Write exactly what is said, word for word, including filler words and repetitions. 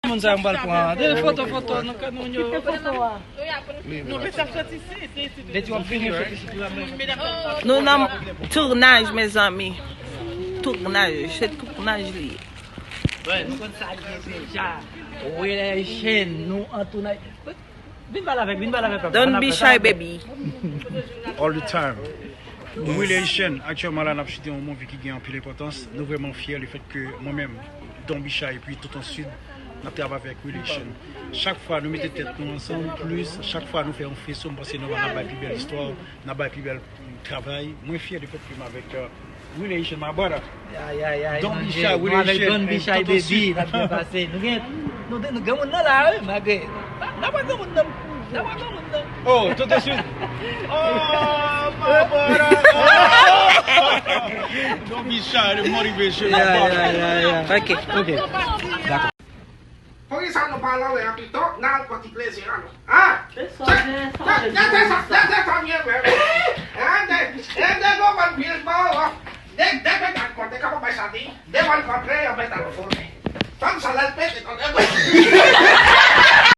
Moun sa yo m pral pran. De foto, foto, nou ka nou yo. Kite foto a. Nou fè sa soti isi, isi. Depi w ap vini, w soti isi. Nou nan tournaj, mezanmi. Tournaj, se tournaj li ye. Wè, nou konn sa l ye deja. Relation, nou an tournaj. Vin pale avèk, vin pale avèk. Don Bichay, baby. All the time. Relation, aktyèlman la n ap chite yon movie ki gen anpil enpòtans. Nou vrèman fyè le fèt ke mwen menm, Don Bichay epi Tonton Sid, n ap travay avèk Relation. Chak fwa nou mete tèt nou ansanm plis, chak fwa nou fè yon feso, m panse nou va n ap bay pi bèl istwa, n ap bay pi bèl travay. Mwen fyè de fèt ke m avèk euh, Relation, my brother. Ya, ya, ya. Don Don Bichay, J. Nou avèk Relation, Don Bichay, Tonton baby. Sid. N ap byen pase. Nou gen, nou, nou, nou gen moun nan la, wi, malgre. N ap gen moun nan. N ap gen moun nan. Oh, Tonton Sid. Oh, my brother. Oh. Don Bichay, the motivation, my Ya, brother. ya, ya, ya. Ok. Ok. Dakò. Poukisa nou pa lòwe an pito, n al pran ti plezi an nou? Hein? Se sa, se sa, Dèdè sa, dèdè sa mye vre. Hein, dè, dèdè nou ban pil ba ou. Dè, dè mèt al konte, kòman bay sa di? Dè ban kontre, yo mèt al konte. Fanm sa lal pete konte.